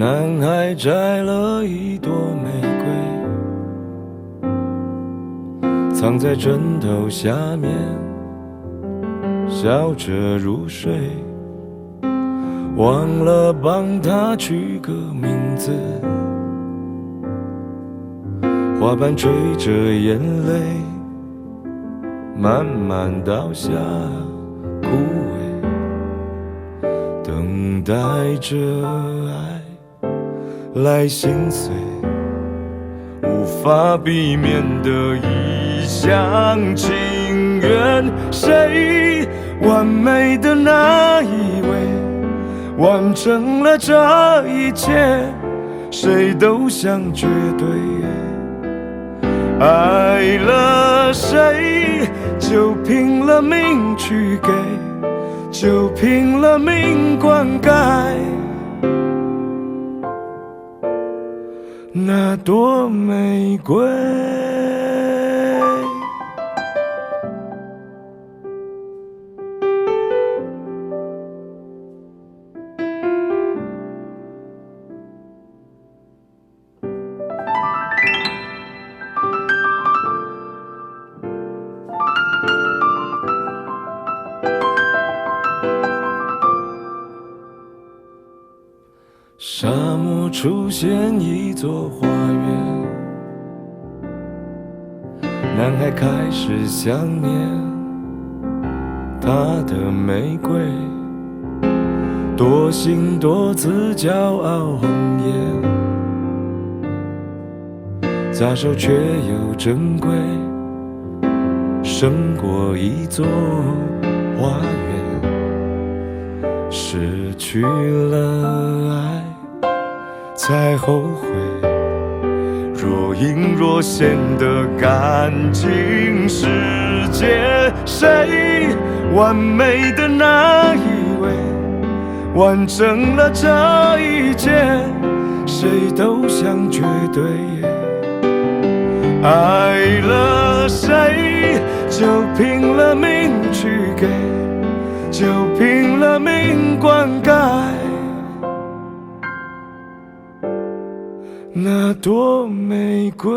男孩摘了一朵玫瑰，藏在枕頭下面，笑着入睡，忘了幫她取個名字，花瓣垂着眼淚，慢慢倒下，枯萎，等待着愛來心碎，無法避免的一廂情願。誰完美的那一位，完成了這一切，誰都想絕對。愛了誰，就拼了命去給，就拼了命灌溉那朵玫瑰。沙漠出現一座花園，男孩開始想念他的玫瑰，多心多姿，驕傲紅顏，雜手卻又珍貴，勝過一座花園。失去了愛才後悔，若隱若現的感情世界，誰完美的那一位，完成了這一切，誰都想絕對。愛了誰，就拼了命去給，就拼了命灌溉那朵玫瑰。